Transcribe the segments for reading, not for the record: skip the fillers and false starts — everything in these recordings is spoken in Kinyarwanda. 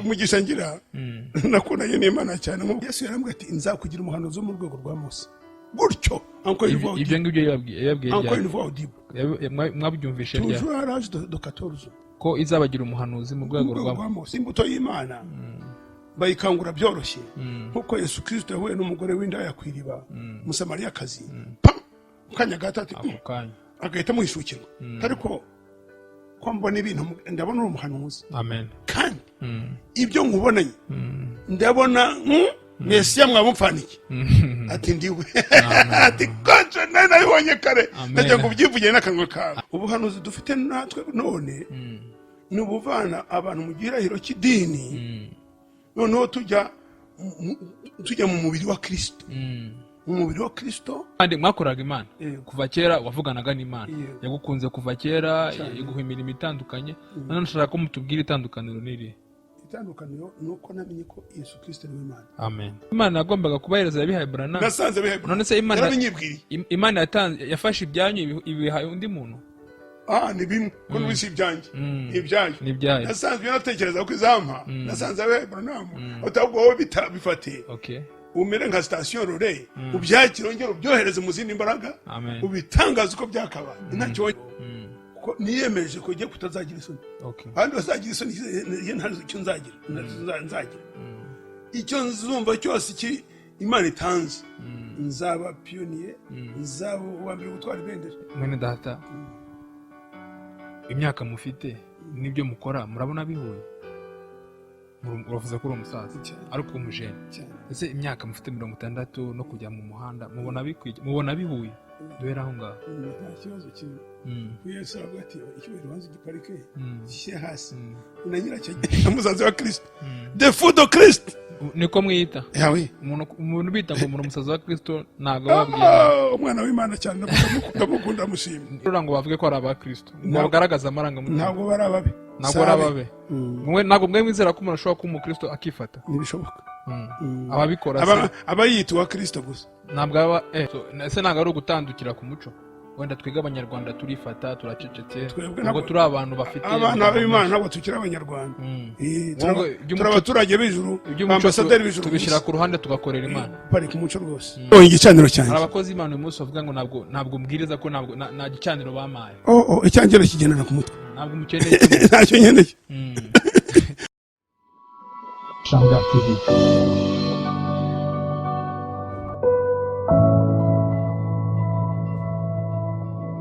Umugisha ngira, nakundanye n'Imana cyane. Nk'ubu Yesu yarambwiye ati: "Nzakugira umuhanuzi wo mu rwego rwa Mose." Gutyo encore une fois. Ibyo ngibyo yababwiye encore ryari? une fois audible. Mwabyumvishe ryari? Toujours à l'âge de 14. Ko izabagira umuhanuzi mu rwego mu rwego rwa rwa Mose. Imbuto y'Imana bayikangura byoroshye, nkuko Yesu Kirisito yahuye n'umugore w'indaya ku iriba, Umusamariyakazi, pam, mu kanya gato ati Ako kanya. Agahita amuhishukirwa. Ariko ko mbona ibintu, ndabona uri umuhanuzi, Amen. kandi ibyo nkubonanye, ndabona Mesiya, mwamupfaniye. Ati: "Ndiwe." Ati: "Konje nari nabibonye kare." Amen. Najya ngo ubyivugire n'akanwa kawe. Ubuhanuzi dufite natwe none ni ubuvana abantu mu gihirahiro cy'idini, noneho tujya mu mubiri wa Kirisito, mu mubiri wa Kirisito. Kandi mwakoraga Imana Yego. kuva kera, wavuganaga n'Imana, Yego. yagukunze kuva kera, iguha imirimo itandukanye. None ndashaka ko mutubwira itandukaniro n'irihe? Itandukaniro ni uko namenye ko Yesu Kirisito ari we Imana. Amen. Imana yagombaga kubahereza yabihaye Branham. Nasanze bihaye. None se Imana Yarabinyibwiriye. Imana yatanze, yafashe ibyanyu ibiha undi muntu? Ah, ni bimwe ko n'ubu si ibyanjye, ni ibyayo. Ni ibyayo. Nasanzwe iyo natekereza ko izampa, nasanze abe Branham, ahubwo wowe bifate, umere nka station relais, ubyakire, wongere ubyohereze mu zindi mbaraga, Amen. ubitangaze uko byakabaye. Ntacyo kuko niyemeje ko ugiye kutazagira isoni. Abandi bazagira isoni, njye nta icyo nzagira, ntacyo nzagira. Icyo nzumva cyose iki Imana itanze, nzaba pionnier, nzaba uwa mbere gutwara ibendera. Mwene data, imyaka mufite n'ibyo mukora murabona bihuye? Uravuze ko uri umusaza, Cyane. ariko umujene. Cyane. Ese imyaka mufite 60 no kujya mu muhanda mubona bikwiye, mubona bihuye? Duhere aho ngaho. Nta kibazo kirimo. Yesu aravuga ati: "Icyubahiro banza ugiparike, gishyire hasi." Na nyiracyo, umusazi wa Kirisito, the food of Christ. Niko mwiyita? Yawe. Umuntu bita ngo umuntu umusazi wa Kristo ntabwo aba ababwiye nabi. Ah, umwana w'Imana cyane, ndamukunda, ndamushima. Kugira ngo bavuge ko ari abakristo, ngo bagaragaze amarangamutima. Ntabwo bari ababi. Ntabwo ari ababe. Mwe ntabwo mwe mwizera ko umuntu ashobora kuba umukristo akifata? Ntibishoboka. Ababikora se? Aba yita uwa Kirisito gusa. Ntabwo aba so, ese ntabwo ari ugutandukira ku muco? Wenda twebwe Abanyarwanda turifata, turacecetse, Twebwe ntabwo ntabwo- turi abantu bafite Abana b'Imana ntabwo tukiri Abanyarwanda. Ngo Turi abaturage b'ijuru, iby'umuco ambasaderi b'ijuru. tubishyira ku ruhande tugakorera Imana. Parika umuco rwose. Oh, igicaniro Hari cyanjye. abakozi b'Imana uyu munsi bavuga ngo ntabwo mbwiriza ko ntabwo nta gicaniro bampaye. Oh, icyanjye kigendana ku mutwe. Ntabwo mukeneye kimwe. Ntacyo nkeneye. Shanga TV.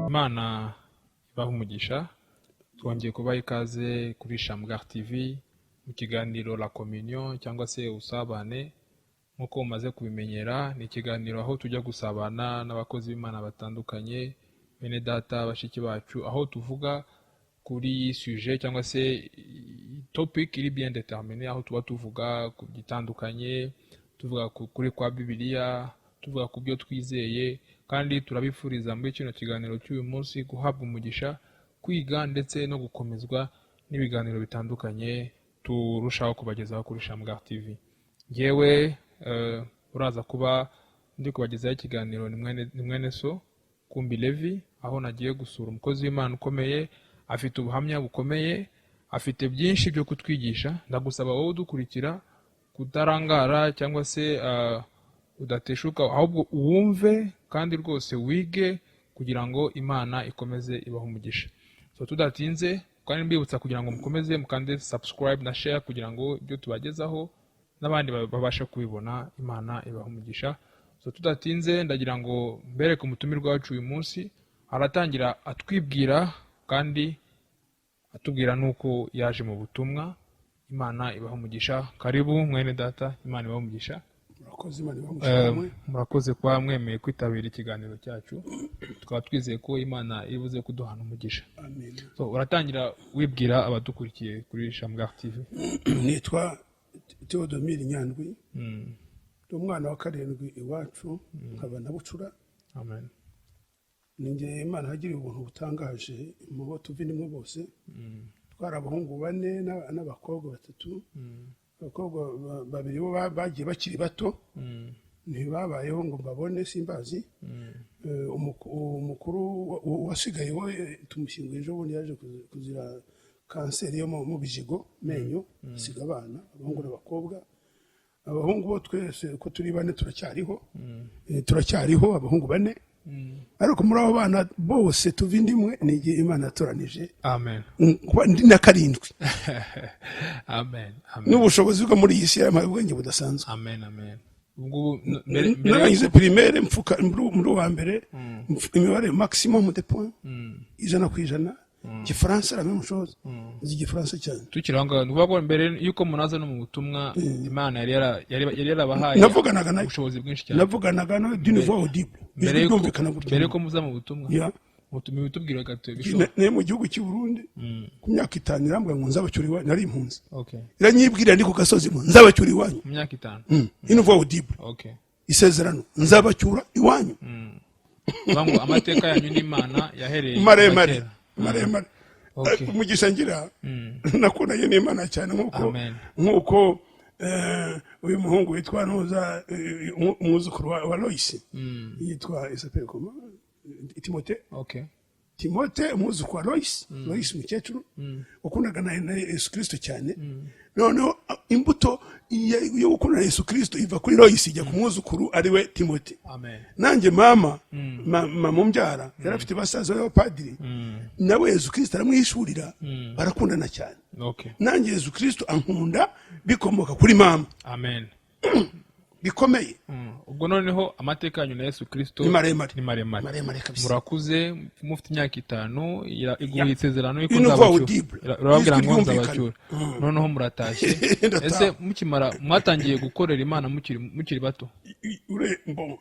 Imana ibaha umugisha. Twongeye kubaha ikaze kuri Shamgar TV mu kiganiro La Communion cyangwa se ubusabane. Nk'uko mumaze kubimenyera, ni ikiganiro aho tujya gusabana n'abakozi b'Imana batandukanye, bene data, bashiki bacu, aho tuvuga kuri sujet cyangwa se topic iri bien déterminée, aho tuba tuvuga ku gitandukanye, tuvuga ku kuri kwa Bibiliya, tuvuga ku byo twizeye. Kandi turabifuriza muri kino kiganiro cy'uyu munsi guhabwa umugisha, kwiga ndetse no gukomezwa n'ibiganiro bitandukanye turushaho kubagezaho kuri Shamgar TV. Ngewe uraza kuba ndi kubagezaho ikiganiro ni mwene so Kumbi Levi, aho nagiye gusura umukozi w'Imana ukomeye, afite ubuhamya bukomeye, afite byinshi byo kutwigisha. Ndagusaba wowe udukurikira kutarangara cyangwa se udateshuka, ahubwo wumve kandi rwose wige kugira ngo Imana ikomeze ibahe umugisha. So tudatinze, kandi mbibutsa kugira ngo mukomeze mukande subscribe na share kugira ngo ibyo tubagezaho n'abandi babashe kubibona. Imana ibahe umugisha. So tudatinze, ndagira ngo mbereke umutumirwa wacu uyu munsi. Aratangira atwibwira kandi atubwira n'uko yaje mu butumwa. Imana ibahe umugisha. Karibu mwene data, Imana ibahe umugisha. Murakoze, Imana ibahe umugisha. Murakoze kuba mwemeye kwitabira ikiganiro cyacu, tukaba twizeye ko Imana iri buze kuduhana umugisha. Amen. So uratangira wibwira abadukurikiye kuri Shamgar TV. Nitwa Theodomir Nyandwi, ndi umwana wa karindwi iwacu, nkaba na bucura. Amen. Ninjye Imana yagiriye ubuntu butangaje mu bo tuva nimwe bose. Twari abahungu bane n'abakobwa batatu. Abakobwa babiri bo bagiye bakiri bato, ntibabayeho ngo mbabone, simbazi. Umukuru wasigaye we tumushyinguye ejo bundi, yaje kuzira Kanseri yo mu bijigo, menyo. Siga abana, abahungu n'abakobwa. Abahungu bo twese uko turi bane turacyariho. Turacyariho abahungu bane, ariko muri abo bana bose tuva inda imwe ni igihe Imana yatoranije Amen. Kuba ndi na karindwi. Amen, amen. N'ubushobozi bwo muri iyi si yampaye ubwenge budasanzwe. Amen, amen. Ubu ngubu mbere Narangije primaire mfuka muri uwa mbere, imibare maximum de point, 100%. Igifaransa la même chose, nzi Igifaransa cyane. Tukiri aho ngaho, ni ukuvuga ko mbere y'uko munaza no mu butumwa, Imana yari yarabahaye Navuganaga nayo. ubushobozi bwinshi cyane. Navuganaga nawe d'une voix audible, Mbere ijwi y'uko ryumvikana gutya. mbere y'uko muza mu butumwa, mubitubwire gato bishoboka. Nari mu gihugu cy'i Burundi ku myaka 5, irambwira ngo nzabacyura iwanyu. Nari impunzi. Iranyibwira ndi ku gasozi ngo nzabacyura iwanyu. Mu myaka 5? Une voix audible. Isezerano, nzabacyura iwanyu. Uvuga ngo amateka yanyu n'Imana yahereye kuva Maremare. kera. Maremare. Umugisha ngira, nakundanye n'Imana cyane nk'uko Amen. nk'uko uyu muhungu witwa ntuza, umwuzukuru wa Loyisi yitwa isapere koma Timote. Timote, umwuzukuru wa Loyisi, Loyisi umukecuru wakundaga na Yesu Kirisito cyane. Noneho imbuto yo gukunda Yesu Kirisito iva kuri Loyisi ijya ku mwuzukuru ariwe Timote. Amen. Nanjye mama, mama umbyara yari afite basaza b'abapadiri, nawe Yesu Kirisito aramwishurira, barakundana cyane. Nanjye Yesu Kirisito ankunda bikomoka kuri mama. Amen. Bikomeye. Ubwo noneho amateka yanyu na Yesu Kirisito Ni maremare. Ni maremare. Maremare kabisa. Murakuze, mufite imyaka 5, iguha isezerano yuko Une voix nzabacyura. audible. Irababwira Ijwi ngo ryumvikana. nzabacyura. Noneho muratashye. Ndataha. Ese mukimara, mwatangiye gukorera Imana mukiri bato? Bon,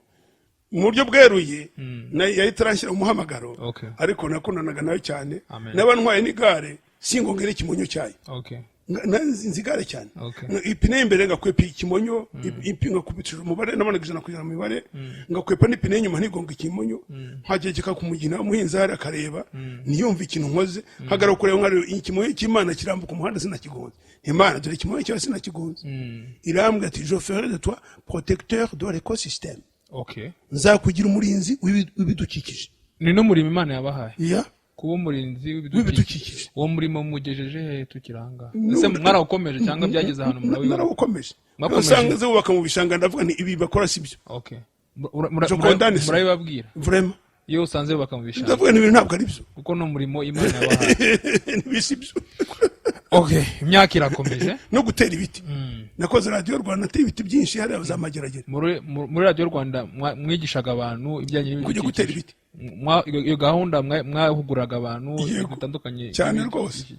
mu buryo bweruye yari itaranshyira umuhamagaro, ariko nakundanaga nayo cyane. Amen. Naba ntwaye n'igare singongere ikimonyo cyayo. Nzi igare cyane. Ipine y'imbere ngakwepa ikimonyo, ngakubitira umubare, nabonaga 100% mu mibare, ngakwepa n'ipine y'inyuma ntigonga ikimonyo, nkagegeka ku mugina, umuhinzi ahari akareba ntiyumve ikintu nkoze, nkagaruka kureba nkareba ikimonyo cy'Imana kirambuka umuhanda sinakigonze. Imana, dore ikimonyo cyawe sinakigonze. Irambwira ati: "Je ferai de toi protecteur de l'écosystème." Nzakugira umurinzi w'ibidukikije. Ni n'umurimo Imana yabahaye, Ya. kuba umurinzi w'ibidukikije. W'ibidukikije. Uwo murimo mugejeje hehe tukiri aha ngaha? Ese mwarawukomeje cyangwa byageze ahantu murawibona? Narawukomeje. Mwakomeje? Usanga zubaka mu bishanga, ndavuga nti ibi bakora si byo. Je condamne ça. Murabibabwira? Vraiment. Iyo usanze bubaka mu bishanga? Ndavuga nti ibintu ntabwo ari byo. Kuko ni umurimo Imana yabahaye. Ntibisi byo. Okay, imyaka irakomeje. No gutera ibiti, nakoze Radiyo Rwanda, nateye ibiti byinshi hariya za Mageragere. Muri Radiyo Rwanda mwigishaga abantu ibijyanye Kujya gutera n'ibidukikije? ibiti. Iyo gahunda mwahuguraga abantu Yego. ibintu bitandukanye Cyane n'ibidukikije.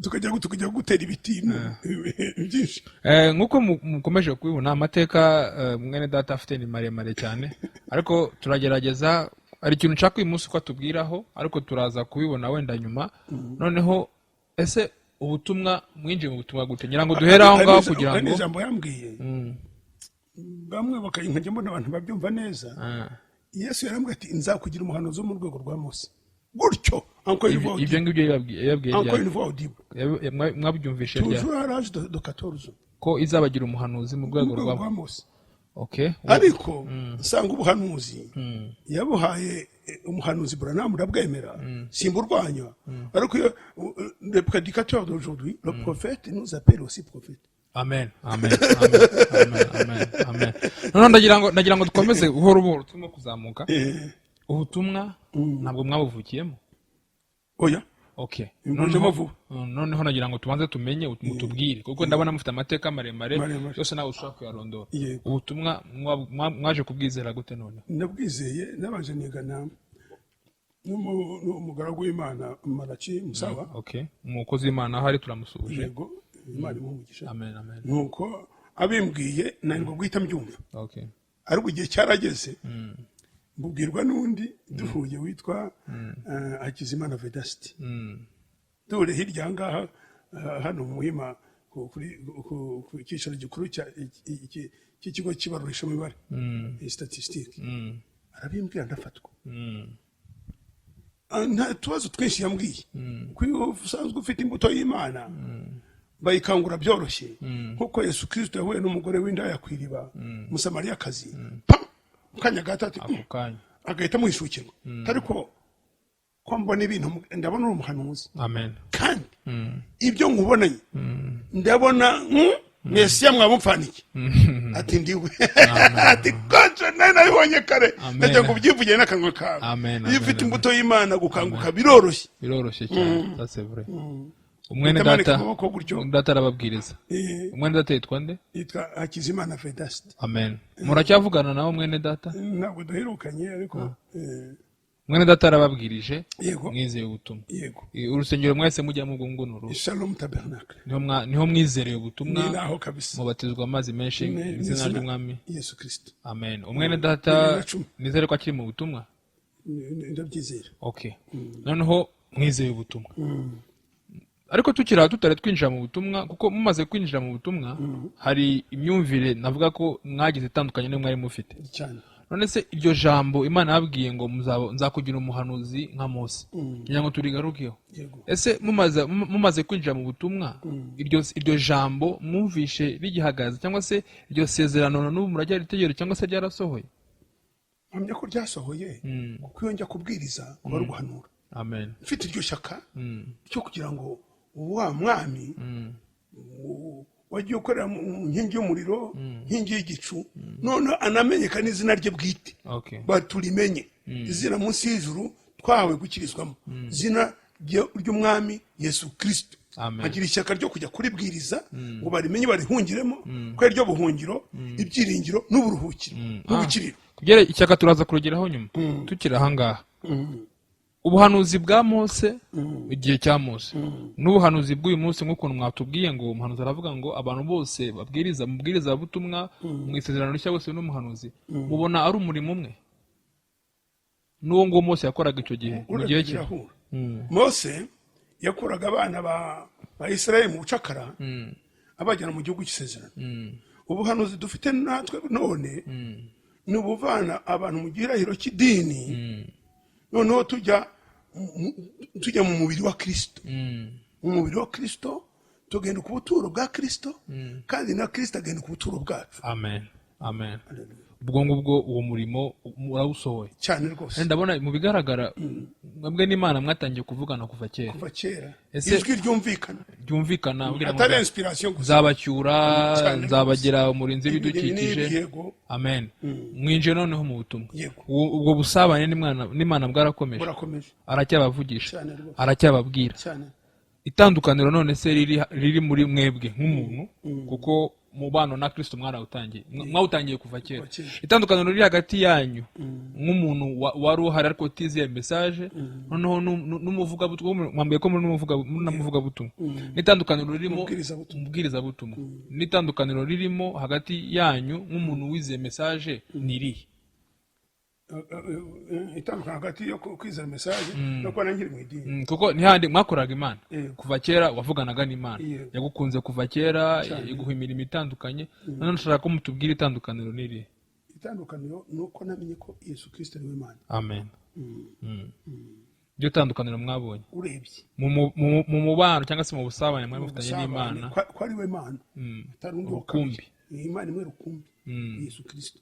rwose, tukajya gutera ibiti byinshi. Nk'uko mukomeje kubibona, amateka mwene data afite ni maremare cyane, ariko turagerageza. Hari ikintu nshaka uyu munsi ko atubwiraho, ariko turaza kubibona wenda nyuma. Noneho ese ubutumwa, mwinjiye mu butumwa gute? Ngira ngo duhere aho ngaho kugira Hari ngo n'ijambo yambwiye, bamwe nkajya mbona abantu babyumva neza. Yesu yarambwiye ati: "Nzakugira umuhanuzi wo mu rwego rwa Mose." Gutyo, encore une voix Ibyo audible. ngibyo yabibabwiye Encore ryari? une voix audible. Mwabyumvishe ryari? Toujours à l'âge de 14 ans. Ko izabagira umuhanuzi mu rwego Mu rwego rwa rwa Mose. Ariko nsanga ubuhanuzi yabuhaye umuhanuzi Branham, ndabwemera, simburwanya, ariko iyo le prédicateur d'aujourd'hui, le prophète nous appelle aussi prophète. Amen, amen, amen, amen, amen, amen. Noneho ndagira ngo dukomeze buhoro buhoro, turimo kuzamuka. Ubutumwa ntabwo mwabuvukiyemo? Oya. Mbujemo vuba. Noneho nagira ngo tubanze tumenye, mutubwire, kuko ndabona mufite amateka maremare Maremare. yose nawe ushobora kuyarondora. Yego. Ubutumwa mwaje kubwizera gute noneho? Nabwizeye nabanje nigana n'umugaragu w'Imana Malaki Musawa. Okay, umukozi w'Imana aho ari turamusuhuje. Yego, Imana imuhe umugisha. Amen, amen. Nuko abimbwiye nanirwa guhita mbyumva, ariko igihe cyarageze mbubwirwa n'undi duhuye witwa Hakizimana Vedasiti. Duhure hirya aha ngaha, hano mu Muhima, ku cyicaro gikuru cy'ikigo cy'ibarurishamibare, statistique. Arabimbwira ndafatwa. Nta tubazo twinshi yambwiye, kuko iyo usanzwe ufite imbuto y'Imana bayikangura byoroshye, nk'uko Yesu Kirisito yahuye n'umugore w'indaya ku iriba, Umusamariyakazi, pa, mu kanya gato ati Ako kanya. Agahita amuhishukirwa, ariko Ko mbona ibintu, ndabona uri umuhanuzi. Amen. Kandi ibyo nkubonanye, ndabona Mesiya mwamupfaniye. Ati: "Ndiwe." Ati: "Konje nari nabibonye kare." Amen. Najya ngo ubyivugire n'akanwa kawe. Amen, Iyo amen, ufite amen. imbuto y'Imana, gukanguka biroroshye. Biroroshye cyane, that's vrai. Umwene Uhita amanika data, amaboko gutyo. umwene data arababwiriza. Umwene data yitwa nde? Yitwa Hakizimana Vedaste. Amen. Muracyavugana nawe mwene data? Ntabwo duherukanye, ariko Mwene data arababwirije. Yego. Mwizeye ubutumwa? Yego. Urusengero mwese mujyamo ubwo ngo ni uruhe? Shalom Tabernacle. Niho mwizereye ubutumwa? Ni naho kabisa. Mubatizwa amazi menshi mu izina ry'Umwami Yesu Kristo. Amen. Umwene data 2010. nizere ko akiri mu butumwa. Ndabyizera. Okay, noneho mwizeye ubutumwa, ariko tukiri aho, tutari twinjira mu butumwa, kuko mumaze kwinjira mu butumwa hari imyumvire navuga ko mwagize itandukanye n'iyo mwari mufite. Cyane. None se iryo jambo Imana yabwiye ngo nzakugira umuhanuzi nka Mose, kugira ngo turigarukeho. Yego. Ese mumaze kwinjira mu butumwa, iryo jambo mwumvishe rigihagaze, cyangwa se iryo sezerano na n'ubu muracyaritegereje, cyangwa se ryarasohoye? Mpamya ko ryasohoye, kuko iyo njya kubwiriza kuba ari uguhanura. Amen. Mfite iryo shyaka ryo kugira ngo wa mwami wagiye ukorera mu nkingi y'umuriro, nkingi y'igicu, none anamenyekana izina rye bwite, baturimenye, izina munsi y'ijuru twahawe gukirizwamo, izina ry'Umwami Yesu Kirisito. Amen. Nkagira ishyaka ryo kujya kuribwiriza ngo barimenye, barihungiremo, ko ari ryo buhungiro, ibyiringiro n'uburuhukiro n'ubukiriro. Kugera ishyaka turaza kurugeraho nyuma. Tukiri ahangaha, ubuhanuzi bwa Mose, igihe cya Mose, n'ubuhanuzi bw'uyu munsi, nk'ukuntu mwatubwiye ngo umuhanuzi aravuga ngo abantu bose babwiriza mubwirizabutumwa mu Isezerano Rishya bose n'umuhanuzi, mubona ari umurimo umwe n'uwo nguwo Mose yakoraga icyo gihe mu gihe cye? Birahura. Mose yakuraga abana ba Isirayeli mu bucakara, abajyana mu gihugu cy'isezerano. Ubuhanuzi dufite natwe none ni ubuvana abantu mu gihirahiro cy'idini, noneho tujya mu mubiri wa Kirisito. Mu mubiri wa Kirisito tugenda ku buturo bwa Kirisito, kandi na Kirisito agenda ku buturo bwacu. Amen, amen. Ubwo ngubwo uwo murimo urawusohoye. Cyane rwose. Ndabona mu bigaragara mwebwe n'Imana mwatangiye kuvugana kuva kera. Kuva kera. Ese Ijwi ryumvikana. Ryumvikana mbwira ngo Atari inspiration gusa. nzabacyura, Cyane. nzabagira umurinzi Ibi w'ibidukikije. n'ibi, yego. Amen. Mwinjiye noneho mu butumwa. Yego. Ubwo busabane n'Imana bwarakomeje? Burakomeje. Aracyabavugisha? Cyane rwose. Aracyababwira? Cyane. Itandukaniro none se riri muri mwebwe nk'umuntu, kuko mubano na Kristo mwarawutangiye, mwawutangiye kuva kera. Kuva kera. Itandukaniro riri hagati yanyu nk'umuntu wari uhari ariko utizeye message, noneho n'umuvugabutumwa, mwambwiye ko muri n'umuvugabutumwa, n'itandukaniro ririmo Umubwirizabutumwa. Umubwirizabutumwa, n'itandukaniro ririmo hagati yanyu nk'umuntu wizeye message ni irihe? Itandukana hagati yo kwizera message no kuba nkiri mu idini? Kuko ntihandi mwakoraga Imana. Yego. Kuva kera wavuganaga n'Imana. Yego. Yagukunze kuva kera. Cyane. Iguha imirimo itandukanye. None ndashaka ko mutubwira itandukaniro ni irihe. Itandukaniro ni uko namenye ko Yesu Kirisito ari we Mana. Amen. Iryo tandukaniro mwabonye Urebye mu mubano cyangwa se mu busabane mwari mufitanye ubusabane, n'Imana. ko ari we Mana, atari undi wa Rukumbi. kabiri. Ni Imana imwe rukumbi, Yesu Kirisito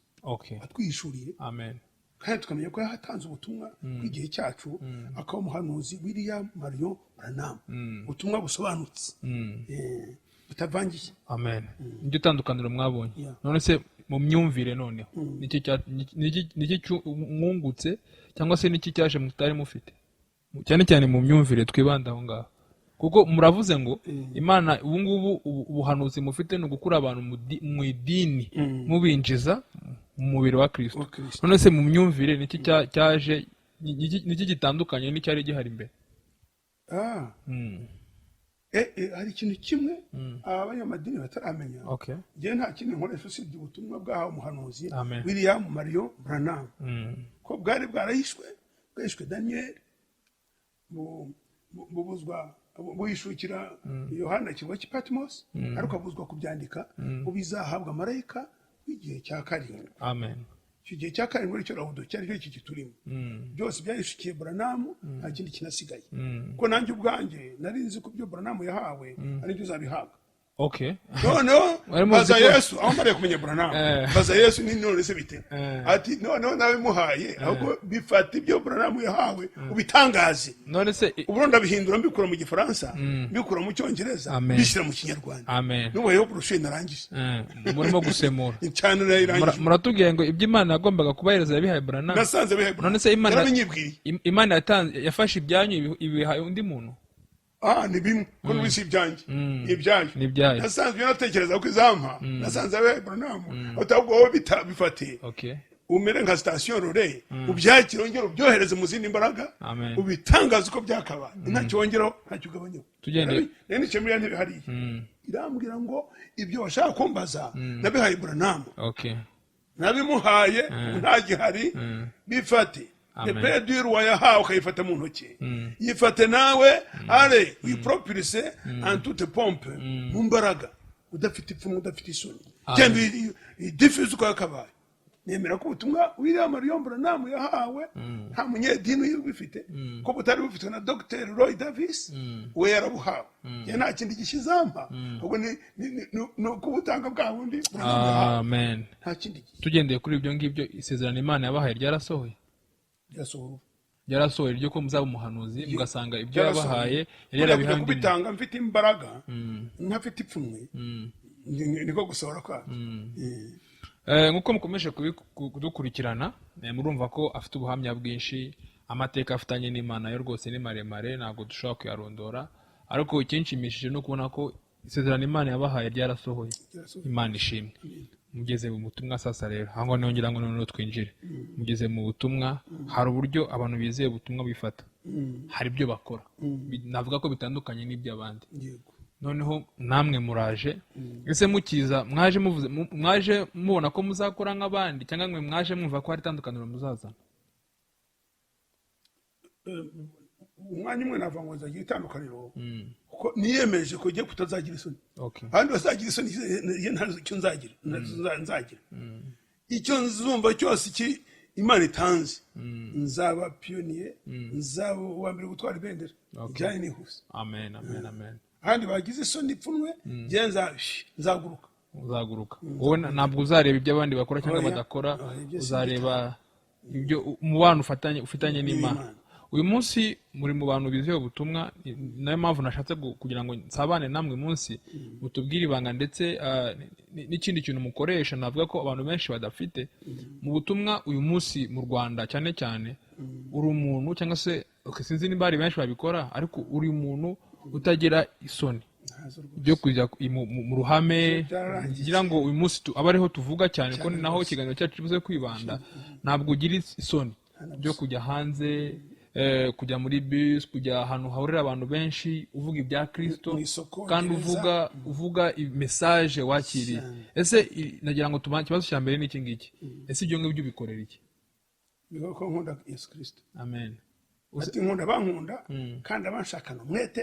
atwihishuriye, Amen. kandi tukamenya ko yahatanze ubutumwa bw'igihe cyacu, akaba umuhanuzi William Marion Branham, ubutumwa busobanutse, butavangiye. Amen. Niryo tandukaniro mwabonye? Yeah. None se mu myumvire noneho niki mwungutse, cyangwa se niki cyaje mutari mufite, cyane cyane mu myumvire twibanda aho ngaho, kuko muravuze ngo Imana ubu ngubu ubuhanuzi mufite ni ugukura abantu mu idini, mubinjiza mu mubiri wa Kristo. Wa Kristo. None se mu myumvire niki cyaje, niki gitandukanye n'icyari gihari mbere? Hari ikintu kimwe abanyamadini bataramenya. Njyewe nta kindi nkoresha usibye ubutumwa bwahawe umuhanuzi Amen. William Marion Branham, ko bwari bwarahishwe, bwahishwe Daniel, bubuzwa, buhishukira Yohana kirwa cy'i Patmos, ariko abuzwa kubyandika ngo bizahabwa marayika w'igihe cya karindwi. Amen. Icyo gihe cya karindwi aricyo Rawudo, cyari cyo iki turimo. Byose byahishukiye Branham, nta kindi kinasigaye, ko nanjye ubwanjye nari nzi ko ibyo Branham yahawe ari byo uzabihabwa. Okay. Noneho Wari muzi baza ko- Yesu aho mariye kumenya Buranamu, baza Yesu ni none se bite? Ati noneho nabimuhaye, ahubwo bifata ibyo Buranamu yahawe ubitangaze. None se Ubu ndabihindura, mbikura mu Gifaransa, mbikura mu Cyongereza, Amen. mbishyira mu Kinyarwanda. Amen. N'ubu hariho brochure narangije. Murimo gusemura. Cyane, narayirangije. Muratubwiye ngo ibyo Imana yagombaga kubahereza yabihaye Branham. Nasanze bihaye. None se Imana Yarabinyibwiriye. Imana yatanze, yafashe ibyanyu ibiha undi muntu? Ah, ni bimwe ko n'ubu si ibyanjye, ni ibyayo. Ni ibyayo. Nasanze ibyo natekereza ko izampa, nasanze abihaye Branham, ahubwo wowe bifate, umere nka station relais, ubyakire, wongere ubyohereze mu zindi mbaraga, Amen. ubitangaze uko byakabaye, ntacyo wongeraho, ntacyo ugabanyaho. Nari nicaye muri ya ntebe hariya, irambwira ngo ibyo washaka kumbaza nabihaye Branham, nabimuhaye, ubu ntagihari, bifate. Amen. Épée du roi yahawe ukayifata mu ntoki, yifate nawe, allez, uyipropulse en toute pompe, mu mbaraga, udafite ipfunwe, udafite isoni, genda uyidiffuse uko yakabaye. Nemera ko ubutumwa William Marion Branham yahawe nta munyedini ubifite, ko butari bufitwe na Dr Roy Davis, we yarabuhawe. Njye nta kindi gishyizampa, ahubwo ni ukubutanga bwa bundi Branham yahawe. Amen. Nta kindi gihe. Tugendeye kuri ibyo ngibyo, isezerano Imana yabahaye ryarasohoye? Ryasohora ubu. Ryarasohoye, ryo ko muzaba umuhanuzi, mugasanga ibyo Ryarasohoye. yabahaye yari Buriya kujya yarabihaye undi muntu. Kubitanga mfite imbaraga, ntafite ipfunwe, niko gusohora kwabyo. Nk'uko mukomeje kudukurikirana, murumva ko afite ubuhamya bwinshi. Amateka afitanye n'Imana yo rwose ni maremare, ntabwo dushobora kuyarondora, ariko ikinshimishije ni ukubona ko isezerano Imana yabahaye ryarasohoye. Ryarasohoye. Imana ishimwe. Mugeze mu butumwa sasa rero, aho ngaho nongera ngo noneho twinjire. Mugeze mu butumwa, hari uburyo abantu bizeye ubutumwa bifata, hari ibyo bakora. Navuga ko bitandukanye n'iby'abandi. Noneho namwe muraje, ese mukiza mwaje muvuze mwaje mubona ko muzakora nk'abandi, cyangwa mwe mwaje mwumva ko hari itandukaniro muzazana? Umwanya umwe navuga ngo nzagira itandukaniro, kuko niyemeje ko ugiye kutazagira isoni. Abandi bazagira isoni, njye nta icyo nzagira, nzagira icyo nzumva cyose iki Imana itanze, nzaba pionnier, nzaba uwa mbere gutwara ibendera ijyanye nihuse. Amen, amen, amen. Ahandi bagize isoni, ipfunwe, njye nzaguruka. Uzaguruka wowe, ntabwo uzareba ibyo abandi bakora cyangwa Oya. badakora. Oya, ibyo si Uzareba ibyo umubano ufitanye n'Imana. N'Imana. Uyu munsi muri mu bantu bizeye ubutumwa, nayo mpamvu nashatse kugira ngo nsabane namwe munsi, mutubwire ibanga ndetse n'ikindi kintu mukoresha navuga ko abantu benshi badafite mu butumwa uyu munsi mu Rwanda cyane cyane. Uri umuntu cyangwa se, okay, sinzi niba hari benshi babikora, ariko uri umuntu utagira isoni Ntazo rwose. byo kujya mu ruhame. Byararangiye. Ngira ngo uyu munsi abe ariho tuvuga cyane, ko Cyane ni naho rwose. ikiganiro cyacu kibuze kwibanda. Ntabwo ugira isoni byo kujya hanze, kujya muri bus, kujya ahantu hahurira abantu benshi, uvuga ibya Kristo, Mu isoko, kandi gereza. uvuga message wakiriye. Ese nagira ngo ikibazo cya mbere ni iki ngiki: ese ibyo ngibyo ubikorera iki? Bivuga ko nkunda Yesu Kirisito. Amen. Ati nkunda abankunda, kandi abanshakana umwete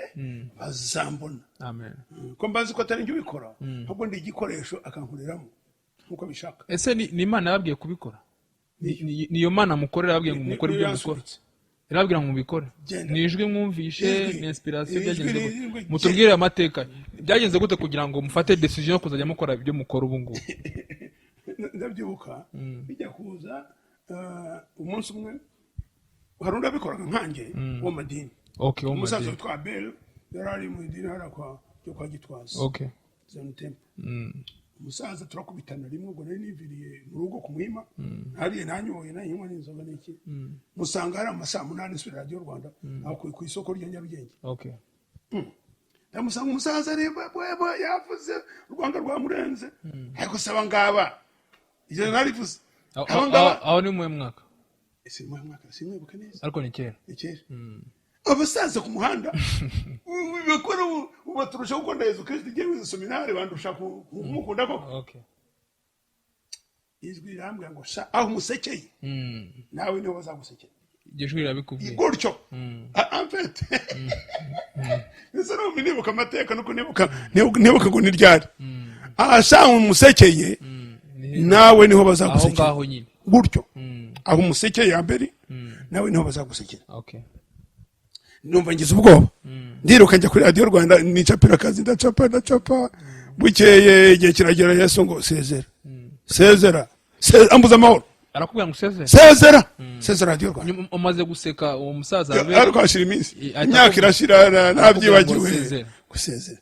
bazambona. Amen. Ko mbazi ko atari njye ubikora, ahubwo ndi igikoresho, akankoreramo nk'uko abishaka. Ese ni Imana yababwiye kubikora? Ni iyo Mana mukorera yababwiye ngo mukore Niyo ibyo mukora? yansunitse. Irababwira ngo mubikore? Genda. Ni ijwi mwumvishe? Ijwi. Ni inspiration? Ijwi. Byagenze gute? Ijwi. Mutubwire amateka, byagenze gute kugira ngo mufate decision yo kuzajya mukora ibyo mukora ubu ngubu? Ndabyibuka bijya kuza, umunsi umwe hari undi wabikoraga nkanjye wo mu madini, Okay, wo mu umusaza madini. witwa Abel, yari ari mu idini hariya ryo kwa Gitwaza, Zion Temple. Umusaza turakubitana rimwe, ubwo nari niviriye mu rugo ku Muhima, nariye, nanyoye, nayinywa n'inzoga n'iki, musanga hari amasaa 8, nsubira Radiyo Rwanda aho ku isoko rya Nyarugenge. Ndamusanga, umusaza areba bwebwe, yavuze urwanga rwamurenze, ariko saba ngaba ibyo narivuze, Aho- aba ngaba. Aho ni muwe mwaka? Ese ni muhe mwaka? Simwibuka neza. Ariko ni kera. Ni kera. Abasaza ku muhanda bakora ubu baturusha gukunda Yesu Kirisito. Igihe wize seminari bandusha kumukunda koko. Ijwi rirambwira ngo sha, aho umusekeye, nawe niho bazagusekera. Iryo jwi rirabikubwiye? Gutyo. En fait, ese numva nibuka amateka nuko nibuka ngo ni ryari, aha sha umusekeye, nawe niho Aho bazagusekera. ngaho nyine. Gutyo, aho umusekeye ya mbere, nawe niho bazagusekera. Numva ngize ubwoba, ndiruka njya kuri Radiyo Rwanda, nicapira akazi, ndacapa, ndacapa. Bukeye igihe kiragera, Yesu ngo sezera, sezera, ambuza amahoro. Arakubwira ngo usezere. Sezera, sezera Radiyo Rwanda. Nyuma umaze guseka uwo musaza Ariko hashira iminsi, Ahita imyaka irashira, nabyibagiwe. Sezera. Gusezera,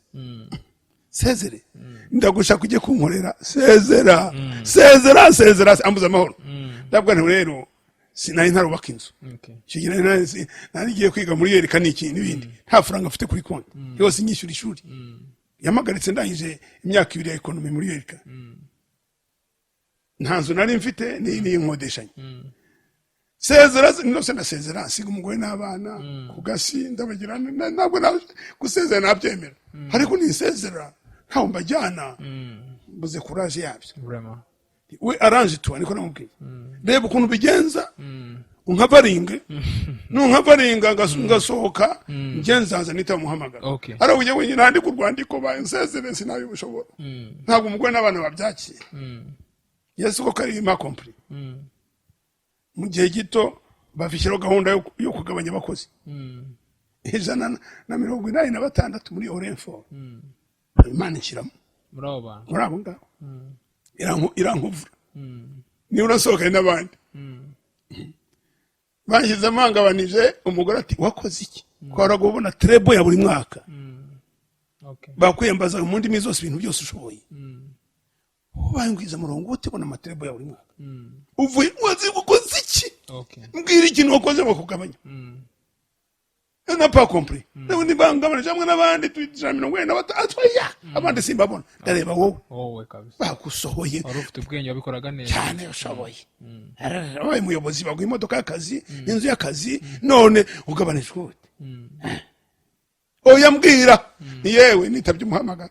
sezere, ndagushaka ujye kunkorera, sezera, sezera, sezera, ambuza amahoro. Ndavuga nti rero sinari ntarubaka inzu. Icyo gihe nari ngiye kwiga muri yereka n'iki n'ibindi, nta faranga mfite kuri konti yose, nyishyura ishuri yamagaritse ndangije imyaka 2 ya économie muri yereka. Nta nzu nari mfite, ni inkodeshanyo. Sezera nose ndasezera, nsiga umugore n'abana ku gasi, ndabagira ntabwo gusezera nabyemera, ariko nisezera ntawe mbajyana, mbuze courage yabyo. Vraiment. We arrange toi, niko namubwiye, reba ukuntu ubigenza unkavaringe, nunkavaringa ngasohoka, njye nzaza nitaba umuhamagara. Ari ujye wenyine nandika urwandiko bansezere, sinabishobora, ntabwo umugore n'abana babyakira. Yesu koko ari m'a compris. Mu gihe gito bafishyiraho gahunda yo kugabanya abakozi 186 muri Orinfor. Imana ishyiramo Muri abo bantu. Muri abo ngabo irankuvura, niba urasohokanye n'abandi banshyize amangabanije. Umugore ati: "Wakoze iki?" Twara ubona trebo ya buri mwaka, bakwiyambaza mu ndimi zose, ibintu byose ushoboye. Ubaye ngwiza murongo utibona amatrebo ya buri mwaka, uvuye wazi ukoze iki? Mbwira ikintu wakoze bakugabanya. N'a pas compris. N'ubundi bangabanije hamwe n'abandi 145, ya abandi simbabona, ndareba wowe. Wowe kabisa. Bagusohoye. Wari ufite ubwenge, wabikoraga neza. Cyane, ushoboye, wabaye umuyobozi, baguha imodoka y'akazi n'inzu y'akazi, none ugabanijwe ute? Oya, mbwira. Ni yewe nitabye umuhamagaro,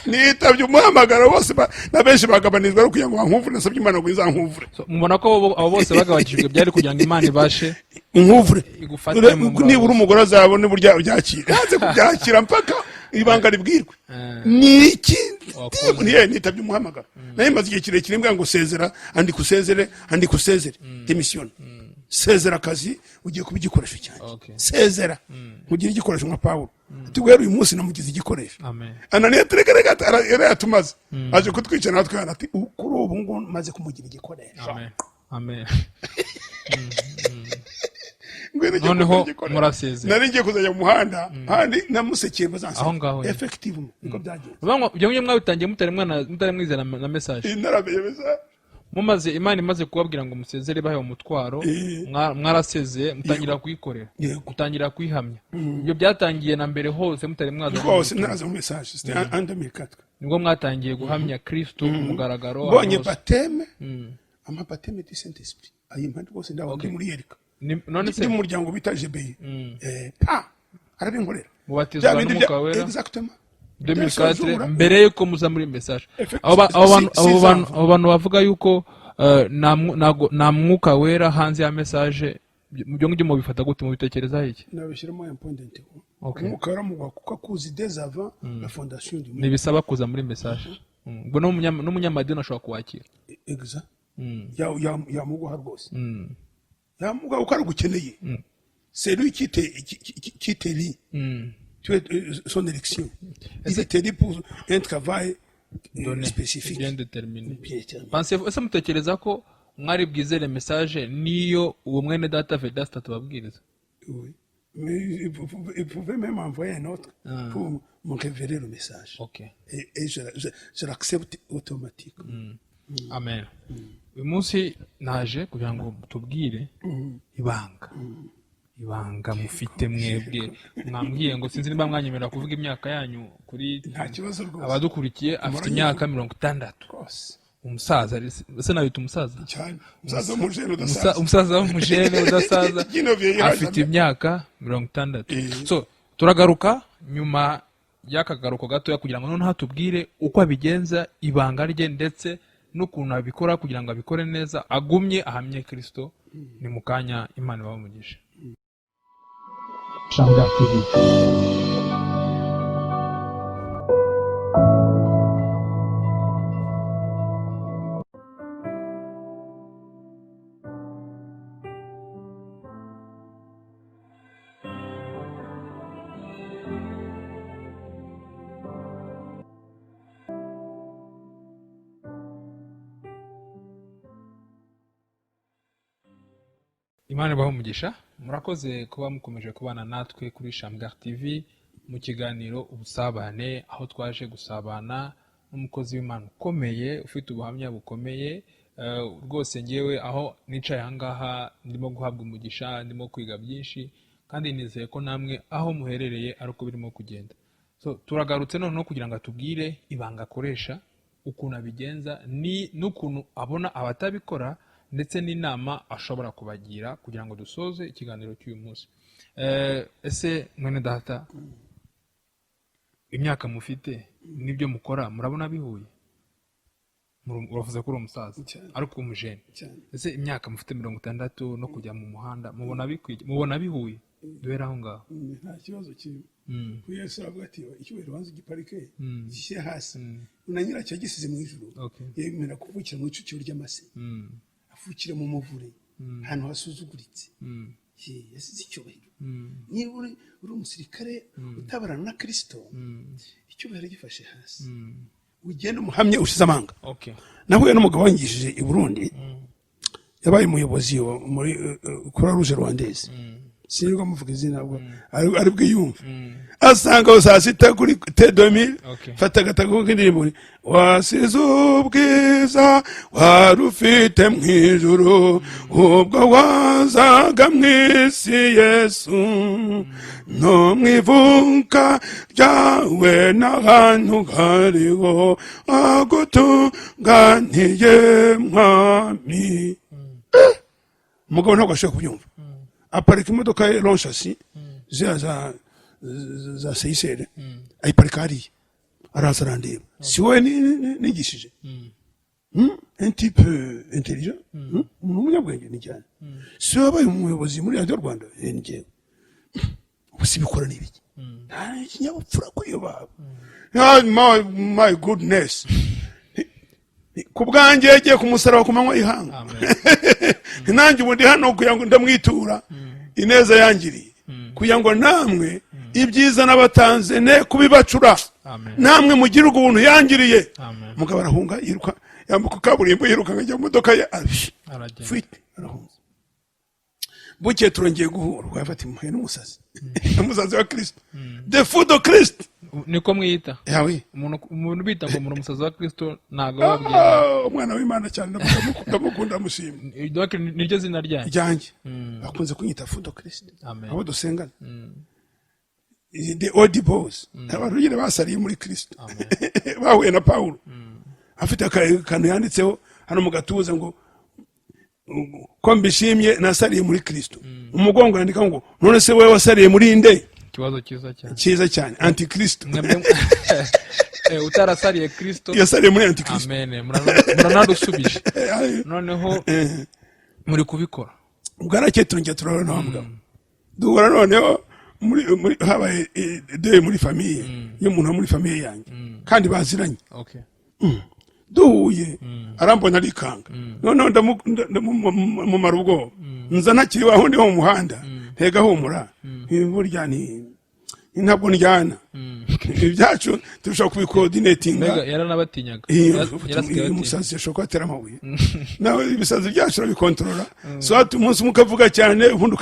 nitabye umuhamagaro. Bose na benshi bagabanijwe, ari kugira ngo bankuvure. Nasabye Imana ngo izankuvure. So, mubona ko abo bose bagabanyijwe byari kugira ngo Imana ibashe inkuvure. Igufate mu murava. Nibura umugore azabone uburyo abyakira, yanze kubyakira mpaka ibanga ribwirwe. Ni iki? Wakoze. Niye nitabye umuhamagaro. Nayo maze igihe kirekire mbwira ngo sezera, andika usezere, andika usezere, démission, sezera akazi, ugiye kuba igikoresho cyanjye. Sezera nkugire igikoresho nka Pawulo. Ati guhera uyu munsi namugize igikoresho. Amen. Ananiya turekereka yari yatumaze, aje kutwica natwe hano. Ati kuri ubu ngubu maze kumugira igikoresho. Amen, amen. Ngwino ujye Noneho kugira igikoresho. murasezera. Nari ngiye kuzajya mu muhanda handi namusekeye bazanseka. Aho ngaho nyine. Effectivement niko byagenze. Uvuga ngo ibyo ngibyo mwabitangiye mutari mutari mwizera na message? Ntaramenye. Mumaze Imana imaze kubabwira ngo musezere, bahewe umutwaro, mwarasezeye, mutangira kuyikorera. Yego. Mutangira kuyihamya. Ibyo byatangiye na mbere hose mutari mwaza muri Rwose ubu butumwa. Ntaraza mu message, c'était en 2004. Nibwo mwatangiye guhamya Kristo ku mugaragaro Mbonye ahantu hose. baptême, amabaptême du Saint Esprit ayimpa rwose, ndaho ndi muri yerika. None se Ndi mu muryango bita GBI, pa arabinkorera. Mubatizwa Bya bindi n'Umwuka Wera Exactement. 2004, mbere yuko muza muri message. Six ans. Abo bantu bavuga yuko nta Mwuka Wera hanze ya message, ibyo ngibyo mubifata gute, mubitekerezaho iki? Nabishyiramo un point d'interro. Umwuka wera kuko akuzi dès avant la fondation du monde. Ntibisaba kuza muri message. Ubwo n'umunyamadini ashobora kuwakira. Exact. Yamuguha rwose, yamuguha uko aragukeneye. C'est lui qui t'élit. Tu es son élection, il t'élit pour un travail Donné, spécifique. Bien déterminé. Bien déterminé. Ese mutekereza ko mwari bwizere message niyo uwo mwene data Vedaste atubabwiriza? Oui, mais il pouvait même envoyer un autre pour me révéler le message et je l'accepte automatiquement. Amen. Uyu munsi naje kugira ngo tubwire ibanga mufite mwebwe. Mwambwiye ngo sinzi niba mwanyemerera kuvuga imyaka yanyu kuri Nta kibazo rwose. abadukurikiye. Afite imyaka 60. Rwose. Umusaza, ese nabita umusaza? Cyane, umusaza w'umujene udasaza. Umusaza w'umujene udasaza. Kino vieillira Afite jamais. imyaka 60. So turagaruka nyuma y'akagaruko gatoya kugira ngo noneho atubwire uko abigenza, ibanga rye, ndetse n'ukuntu abikora kugira ngo abikore neza, agumye ahamye Kristo. Ni mu kanya. Imana ibahe umugisha. Shamgar TV. Imana ibahe umugisha. Murakoze kuba mukomeje kubana natwe kuri Shamgar TV mu kiganiro Ubusabane, aho twaje gusabana n'umukozi w'Imana ukomeye, ufite ubuhamya bukomeye. Rwose ngewe aho nicaye ahangaha ndimo guhabwa umugisha, ndimo kwiga byinshi, kandi nizeye ko namwe aho muherereye ari uko birimo kugenda. So turagarutse noneho kugira ngo atubwire ibanga akoresha, ukuntu abigenza, ni n'ukuntu abona abatabikora, ndetse n'inama ashobora kubagira, kugira ngo dusoze ikiganiro cy'uyu munsi. Ese mwene data, imyaka mufite n'ibyo mukora murabona bihuye? Uravuze ko uri umusaza Cyane. ariko umujene. Cyane. Ese imyaka mufite 60 no kujya mu muhanda mubona bikwiye, mubona bihuye? Duhere aho ngaho. Nta kibazo kirimo. Kuko Yesu aravuga ati: "Icyubahiro banza ugiparike, gishyire hasi." Na nyiracyo yagisize mu ijuru, yemera kuvukira mu icukiro ry'amase, avukira mu muvure, ahantu hasuzuguritse. Ye, yasize icyubahiro. Niba uri umusirikare utabarana na Kirisito, icyubahiro gifashe hasi, ugende umuhamye ushize amanga. Nahuye n'umugabo wangishije i Burundi, yabaye umuyobozi muri Croix Rouge Rwandaise. Sinirwa muvuga izina, ntabwo ari bwiyumve. Asanga aho saa sita kuri T2000, fata agatabo k'indirimbo: "Wasize ubwiza wari ufite mu ijuru ubwo wazaga mu isi, Yesu, no mu ivuka ryawe n'ahantu hariho agutunganiye, Mwami." Umugabo ntabwo ashoboye kubyumva, aparika imodoka ye long châssis, ziriya za seyisere, ayiparika hariya, araza arandeba: "Si wowe nigishije?" Un type intelligent, umuntu w'umunyabwenge ni cyane. "Si wowe wabaye umuyobozi muri Radiyo Rwanda?" "Eh, ni njyewe." "Ubu si bikora ni ibiki? Nta ikinyabupfura kwiyoba." Ah, my goodness, ku bwanjye yagiye ku musaraba ku manywa y'ihanga. Amen. Nanjye ubu ndi hano kugira ngo ndamwitura ineza yangiriye, kugira ngo namwe ibyiza n'abatanze ne kubibacura. Amen. Namwe mugire ubuntu yangiriye. Amen. Umugabo arahunga, yiruka, yambuka kaburimbo, yiruka ajya mu modoka ye, Aragenda. Fuite, arahunze. Bukeye turongeye guhura, wafata imuhe n'umusazi, umusazi wa Kristo, the fou de Christ. Niko mwiyita? Yawe. Umuntu bita ngo muri umusazi wa Kristo ntabwo bababwira. Ah, umwana w'Imana cyane, ndamukunda, ndamushima. Donc niryo zina ryanyu? Ryanjye bakunze kunyita fou de Christ. Amen. Abo dusengana, the old boys, abantu nyine basariye muri Kristo, bahuye na Pawulo, afite akantu yanditseho hano mu gatuza ngo: "Ko mbishimye, nasariye muri Kristo." Umugongo yandika ngo: "None se wowe wasariye muri nde?" Ikibazo cyiza cyane. Cyiza cyane, antikristo. Mwebwe utarasariye Kristo. Yasariye muri antikristo. Amen. Muranadusubije noneho muri kubikora. Bwarakeye turongera turahura na wa mugabo, duhura noneho muri habaye deuil muri famille y'umuntu wo muri famille yanjye kandi baziranye. Duhuye arambona arikanga, noneho ndamumara ubwoba, nza ntakiri waho ndi ho mu muhanda, ntega humura, burya ni ntabwo ndyana, ibyacu turashobora kubikodinetinga. Mbega yaranabatinyaga. Yarasigaye atinya. Umusazi ashobora kubatera amabuye, nawe ibisazi byacu urabikontorora, soit umunsi umwe ukavuga cyane, ubundi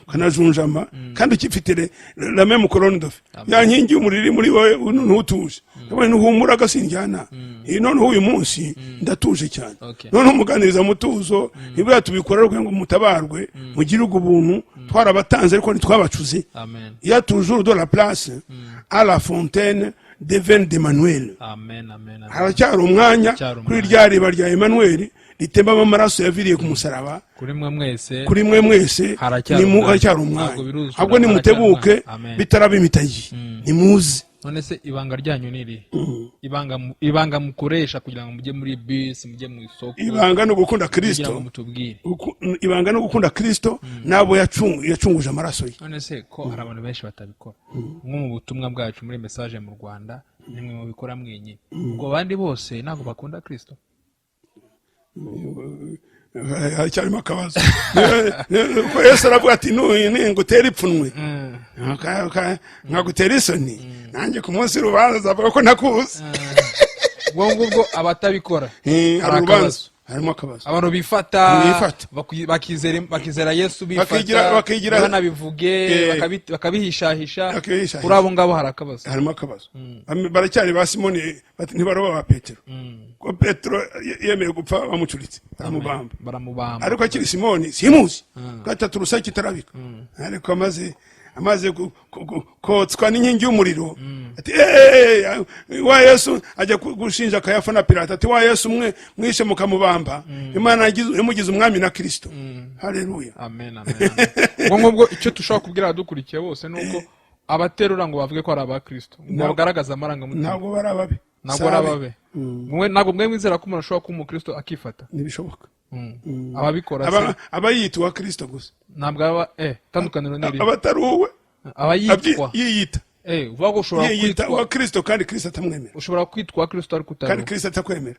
ukanajunjama, kandi ukifite la même colonne de feu, ya nkingi y'umuriro iri muri wowe, ntutuje. Ndabona ntuhumura agasinjyana. Noneho uyu munsi ndatuje cyane. Noneho umuganiriza mutuzo, ntiburiya tubikora kugira ngo mutabarwe, mugire ubwo buntu. Twarabatanze ariko ntitwabacuze. Amen. Il y a toujours de la place à la fontaine des veines d'Emmanuel. Amen, amen, amen. Haracyari umwanya Haracyari kuri umwanya. rya riba rya Emmanuel ritembamo amaraso yaviriye ku musaraba. Kuri mwe mwese. Kuri mwe mwese. Haracyari umwanya. Haracyari Ntabwo umwanya. biruzura, Ahubwo nimutebuke haracyari umwanya. Amen. bitaraba imitayi, nimuze. None se ibanga ryanyu ni irihe? Ibanga mukoresha kugira ngo mujye muri bisi, mujye mu isoko? Ibanga ni ugukunda Kugira Kristo. ngo mutubwire. Ibanga ni ugukunda Kristo n'abo yacunguje amaraso ye. None se ko hari abantu benshi batabikora, nko mu butumwa bwacu muri message mu Rwanda, nimwe mubikora mwenyine, ubwo abandi bose ntabwo bakunda Kristo? Haracyarimo akabazo, kuko Yesu aravuga ati: "Ningutera ipfunwe, nkagutera isoni, nanjye ku munsi w'urubanza azavuga ko ntakuzi." Ubwo ngubwo abatabikora hari hari urubanza. Akabazo. Harimo akabazo. Abantu bifata, Bifata. bakizera Yesu bifata, Bakigira- ntibanabivuge, bakabihishahisha. Bakabihishahisha. Kuri abo ngabo hari akabazo. Harimo akabazo. Baracyari ba Simoni, bati ntibaroba ba Petero, ko Petero yemeye gupfa bamucuritse baramubamba. Baramubamba. Ariko akiri Simoni, simuzi, gatatu rusake itarabika, ariko amaze kotswa n'inkingi y'umuriro, ati: "Eh, wa Yesu," ajya gushinja Kayafa na Pilato, ati: "Wa Yesu mwe mwishe mukamubamba, Imana yamugize umwami na Kristo." Haleluya! Amen, amen, amen. Ubwo ngubwo icyo dushobora kubwira abadukurikiye bose ni uko abaterura ngo bavuge ko ari abakristo, ngo bagaragaze amarangamutima, Ntabwo bari ababe. Ntabwo ari Sabe. ababe. Ntabwo mwe mwizera ko umuntu ashobora kuba umukristo akifata? Ntibishoboka. Ababikora se? Aba yiyita uwa Kristo gusa. Ntabwo aba itandukaniro ni irihe? Aba atari uwe. Aba yitwa Yiyita. Uvuga ko ushobora Yiyita kwitwa uwa Kristo kandi Kristo atamwemera. Ushobora kwitwa uwa Kristo ariko utari Kandi uwe. Kristo atakwemera.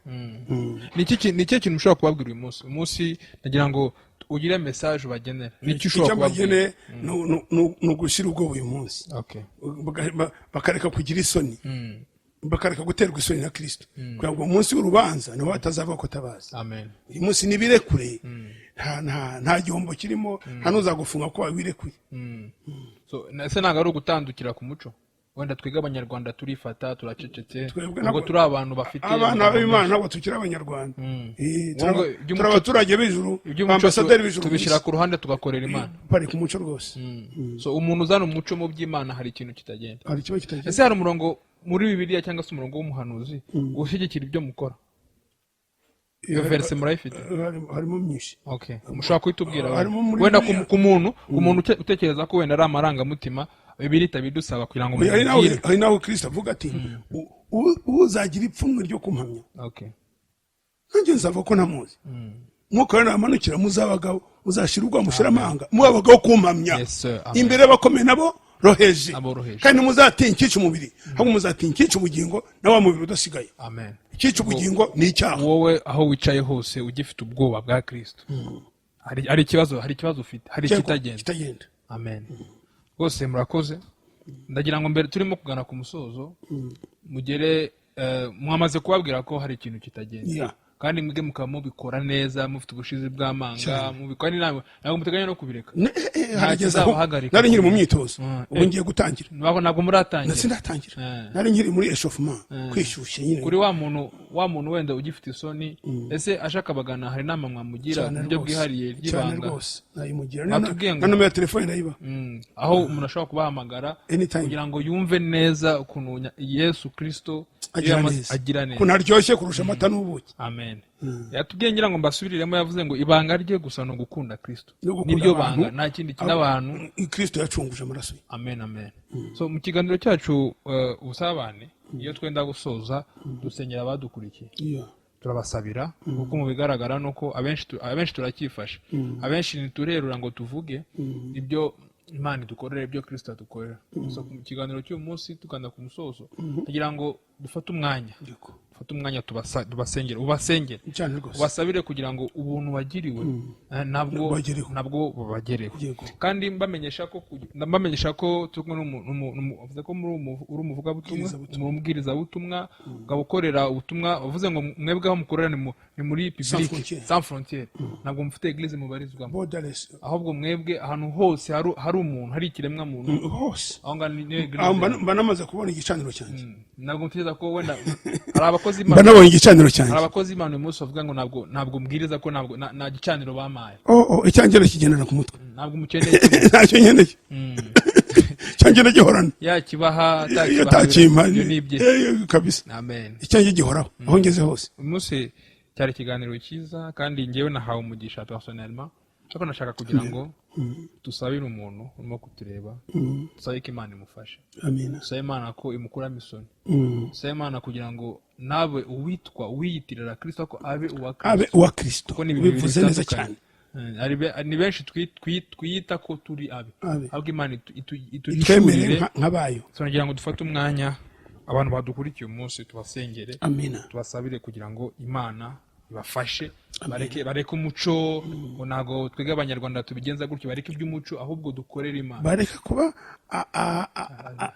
Ni ikihe kintu ushobora kubabwira uyu munsi? Uyu munsi ndagira ngo ugire message ubagenera. Ni iki ushobora Icyo kubabwira? mbagene ni ugushyira ubwoba uyu munsi, bakareka kugira isoni, bakareka guterwa isoni na Kristo, kugira ngo umunsi w'urubanza niho batazavuga ko atabazi. Amen. Uyu munsi nibirekure, nta gihombo kirimo, nta n'uzagufunga ko wirekuye. So ese ntabwo ari ugutandukira ku muco? Wenda twebwe Abanyarwanda turifata, turacecetse, Twebwe ntabwo turi abantu bafite abana amagambo b'Imana menshi. ntabwo tukiri Abanyarwanda. Ngo Turi abaturage b'ijuru, iby'umuco ambasaderi b'ijuru. Tubishyira ku ruhande tugakorera Imana. Bari ku muco rwose. So umuntu uzana umuco mu by'Imana, hari ikintu kitagenda. Hari ikibazo kitagira. Ese hari umurongo muri Bibiliya cyangwa se umurongo w'umuhanuzi ushyigikira ibyo mukora? Iyo verse murayifite? Harimo myinshi. Okay, mushobora kuhitubwira? Harimo muri Wenda Bibiliya. ku muntu utekereza ko wenda ari amarangamutima, Bibiliya itabidusaba kugira ngo Oya, hari naho mubwire. Hari naho Kristo avuga ati: "Uzagira ipfunwe ryo kumpamya, nanjye nzava ko ntamuzi. Mwuka wera namanukira, muzabagabo, muzashira ubwoba, mushira amanga, muba abagabo kumpamya Yes, sir. Amen. imbere y'abakomeye nabo roheje, Aboroheje. kandi muzatinya icyica umubiri, ahubwo muzatinya icyica ubugingo na wa mubiri udasigaye." Amen. Icyica ubugingo ni icyaha. Wowe aho wicaye hose ugifite ubwoba bwa Kristo, hari ikibazo, hari ikibazo ufite, hari ikitagenda. Kitagenda. Amen rwose, murakoze. Ndagira ngo mbere turimo kugana ku musozo, mugere mwamaze kubabwira ko hari ikintu kitagenda, kandi mwebwe mukaba mubikora neza, mufite ubushizi bw'amanga, mubikora n'inama, ntabwo muteganya no kubireka. Nta Harageze aho kizabahagarika. nari nkiri mu myitozo, ubu ngiye gutangira. Ntabwo muratangira. Ndetse ndatangira. Nari nkiri muri échauffement, kwishyushya nyine. Kuri wa muntu wenda ugifite isoni, ese ashaka abagana, hari inama mwamugira Cyane mu buryo rwose. bwihariye Cyane ry'ibanga? rwose, nayimugira. Mwatubwiye Na nomero ya telefone ndayiba. Aho umuntu ashobora kubahamagara Anytime. kugira ngo yumve neza ukuntu Yesu Kristo iyo Agira neza. agira neza. Ukuntu aryoshye kurusha amata n'ubuki. Amen. Yatubwiye, ngira ngo mbasubiriremo, yavuze ngo ibanga rye gusa ni ugukunda Kristo. No gukunda Niryo abantu. banga, nta kindi n'abantu. Kristo yacunguje amaraso ye. Amen, amen. So mu kiganiro cyacu ubusabane, iyo twenda gusoza dusengera abadukurikiye. Turabasabira, kuko mu bigaragara ni uko abenshi turacyifashe, abenshi ntiturerura ngo tuvuge ibyo Imana idukorera, ibyo Kirisito adukorera. So mu kiganiro cy'uyu munsi tugana ku musozo, kugira ngo dufate umwanya, dufate umwanya tubasengere, ubasengere, Cyane rwose. ubasabire kugira ngo ubuntu wagiriwe nabwo Bubagereho. nabwo bubagereho. Kandi mbamenyesha ko turi kumwe avuze ko uri umuvugabutumwa, Ubwirizabutumwa. umubwirizabutumwa, ukaba ukorera ubutumwa. Wavuze ngo mwebwe aho mukorera ni muri public. Frontière. Sans frontière. Ntabwo mufite église mubarizwamo? Borderless. Ahubwo mwebwe ahantu hose hari umuntu, hari ikiremwa muntu, Hose. aho ngaho ni église. Aho mba namaze kubona igicaniro cyanjye. Ntabwo mutekereza ko wenda hari abakozi Mba b'Imana, nabonye igicaniro hari cyanjye. abakozi b'Imana uyu munsi bavuga ngo ntabwo mbwiriza, ko ntabwo nta gicaniro bamaye. Oh, icyanjye kigendana ku mutwe. Ntabwo mukeneye kimwe. Ntacyo nkeneye, icyanjye gihorana. Yakibaha, Iyo atakibaha, atakimpa, ibyo ni ibye. Kabisa. Amen. Icyanjye gihoraho aho ngeze hose. Uyu munsi cyari ikiganiro cyiza, kandi ngewe nahawe umugisha personnellement, ariko nashaka kugira ngo dusabire umuntu urimo kutureba, dusabe ko Imana imufashe. Amina. Dusabe Imana ko imukuramo isoni. Dusabe Imana kugira ngo nawe uwitwa uwiyitirira Kristo ko abe uwa Abe Kristo. uwa Kristo. Kuko ni ibintu bibiri Bivuze neza bitandukanye. cyane. Ni benshi twiyita ko turi abe, Abe. ahubwo Imana Itwemere ituhishurire. nk'abayo. Turagira ngo dufate umwanya, abantu badukurikiye uyu munsi tubasengere, Amina. tubasabire kugira ngo Imana Ibafashe bareke umuco, ngo ntabwo twebwe Abanyarwanda tubigenza gutyo. Bareke iby'umuco, ahubwo dukorere Imana. Bareke kuba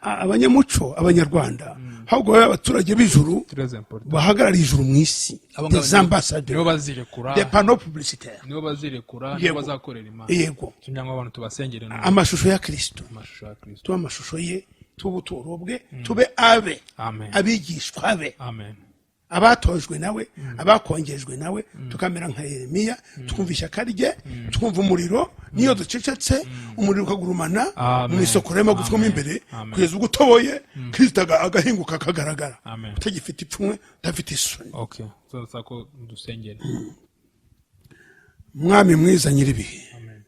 abanyamuco Abanyarwanda, ahubwo babe abaturage b'ijuru, Très important. bahagarariye ijuru mu isi. Abo ngabo Des nibo ambassadeurs, bazirekura, des panneaux publicitaires. Nibo bazirekura, nibo bazakorera Imana. Kugira ngo abantu tubasengere no Amashusho ya Kristo. Amashusho ya Kristo. Tube amashusho ye, tube ubuturo bwe, tube abe, Amen. abigishwa be, Amen. abatojwe nawe, abakongejwe nawe, tukamera nka Yeremiya, twumva ishyaka rye, twumva umuriro. Niyo ducecetse, umuriro ukagurumana Amen. mu isoko y'amagufwa mo Amen. imbere, Amen. kugeza ubwo utoboye, Kristo agahinguka, akagaragara, Amen. utagifite ipfunwe, udafite isoni. Okay, so ko dusengere. Mwami mwiza, nyir'ibihe, Amen.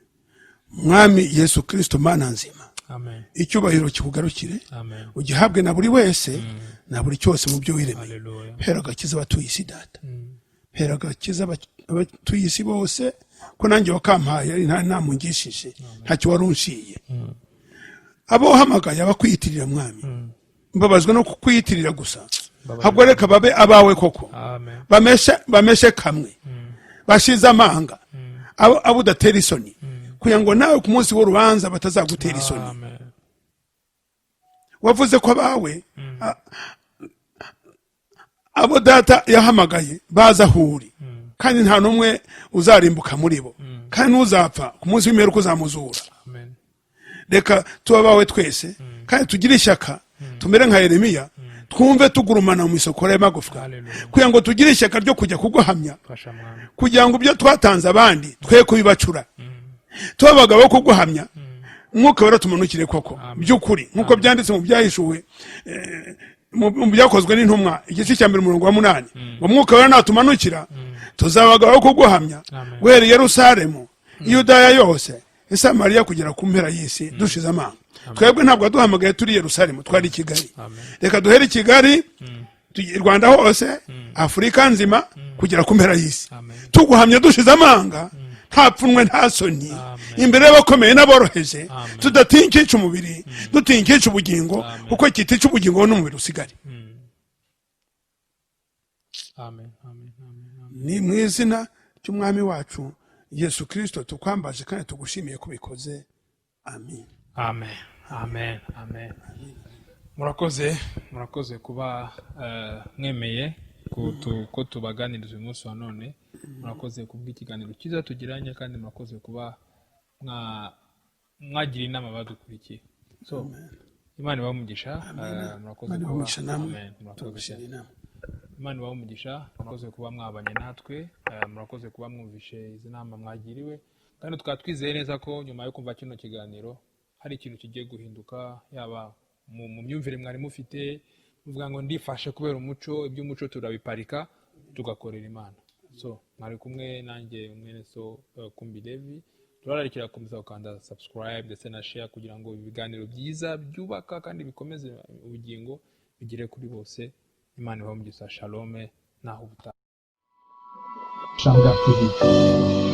Mwami Yesu Kristo, Mana nzima, Amen. icyubahiro kikugarukire, Amen. ugihabwe na buri wese na buri cyose mu byo wiremeye. Haleluya. Hera agakiza abatuye isi, Data. Hera agakiza abatuye isi bose, ko nanjye wakampaye ari nta namungishije, ntacyo wari unshiye. Abo wahamagaye, abakwiyitirira, Mwami, mbabazwa no kukwiyitirira gusa. Ahubwo reka babe abawe koko. Amen. Bameshe kamwe, bashize amanga, abo udatera isoni, kugira ngo nawe ku munsi w'urubanza batazagutera isoni. Amen. Wavuze ko abawe, abo Data yahamagaye, baza aho uri, kandi nta n'umwe uzarimbuka muri bo, kandi n'uzapfa ku munsi w'imperuka uzamuzura. Amen. Reka tuba abawe twese, kandi tugire ishyaka, tumere nka Yeremiya, twumve tugurumana mu isoko y'amagufwa, Hallelujah. kugira ngo tugire ishyaka ryo kujya kuguhamya, Fasha, Mwami. kugira ngo ibyo twatanze abandi twe kubibacura, tuba abagabo bo kuguhamya. Umwuka Wera tumanukire koko by'ukuri, nk'uko byanditse mu Byahishuwe, mu Byakozwe n'Intumwa, igice cya 1, umurongo wa 8, ngo Umwuka Wera natumanukira tuzaba abagabo bo kuguhamya, Amen. guhera i Yerusalemu, Yudaya yose, Isamariya, kugera ku mpera y'isi, dushize amanga. Twebwe ntabwo waduhamagaye turi i Yerusalemu, twari i Kigali. Amen. Reka duhere i Kigali, tujye i Rwanda hose, Afurika nzima, kugera ku mpera y'isi, Amen. tuguhamya dushize amanga, nta pfunwe, nta soni, Amen. imbere y'abakomeye n'aboroheje, Amen. tudatinya icyica umubiri, dutinya icyica ubugingo, Amen. kuko kitica ubugingo n'umubiri usigare. Amen, amen, amen, amen. Ni mu izina ry'Umwami wacu Yesu Kirisito tukwambaje kandi tugushimiye ko ubikoze. Amin. Amen, amen, amen. Murakoze, murakoze kuba mwemeye ko tubaganiriza uyu munsi wa none. Murakoze kubw'ikiganiro cyiza tugiranye, kandi murakoze kuba mwagira inama badukurikiye. So Imana ibahe umugisha. Murakoze Imana ibahe kuba umugisha namwe. Amen. Murakoze. Turagushimira inama. Imana ibahe umugisha. Murakoze kuba mwabanye natwe, murakoze kuba mwumvishe izi nama mwagiriwe, kandi tukaba twizeye neza ko nyuma yo kumva kino kiganiro hari ikintu kigiye guhinduka, yaba mu myumvire mwari mufite muvuga ngo ndifashe kubera umuco. Iby'umuco turabiparika, tugakorera Imana. So mwari kumwe nanjye, mwene so Kumbi Levi. Turararikira gukomeza gukanda subscribe ndetse na share, kugira ngo ibiganiro byiza byubaka kandi bikomeze ubugingo bigere kuri bose. Imana ibahe umugisha. Shalom, naho ubutaha. Shamgar TV.